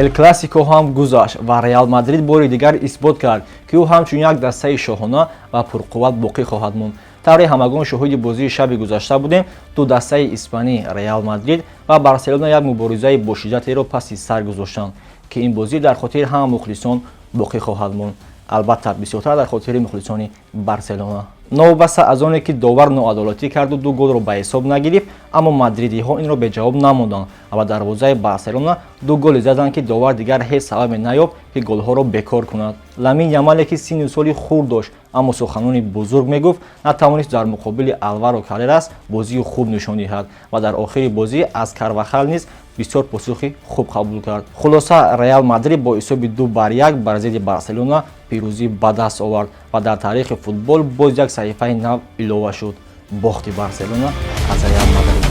Эл Классико ҳам гузашт ва Реал Мадрид бори дигар исбот кард, ки ӯ ҳамчун як дастаи шоҳона ва пурқувват боқӣ хоҳад монд. Тавре ҳамагон шоҳиди бозии шаби гузашта будем, ду дастаи испанӣ, Реал Мадрид ва Барселона, як муборизаи бошиддатеро паси сар гузоштанд, ки ин бозӣ дар хотири ҳама мухлисон боқӣ хоҳад монд, албатта, бисёртар дар хотири мухлисони Барселона. Новобаста аз оне ки довар ноадолатӣ карду ду голро ба ҳисоб нагирифт, аммо мадридиҳо инро беҷавоб намонданд ва дарвозаи Барселона ду голи заданд, ки довар дигар ҳеҷ сабабе наёфт, ки голҳоро бекор кунад. Ламин Ямале, ки синну соли хурд дошт, аммо суханони бузург мегуфт, натавонист дар муқобили Алваро Каррерас бозии хуб нишон диҳад ва дар охири бозӣ аз Карвахал низ бисёр посухи хуб қабул кард. Хулоса, Реал Мадрид бо ҳисоби 2-1 бар зидди Барселона пирӯзӣ ба даст овард ва дар таърихи футбол боз як саҳифаи нав илова шуд: бохти Барселона аз Реал Мадрид.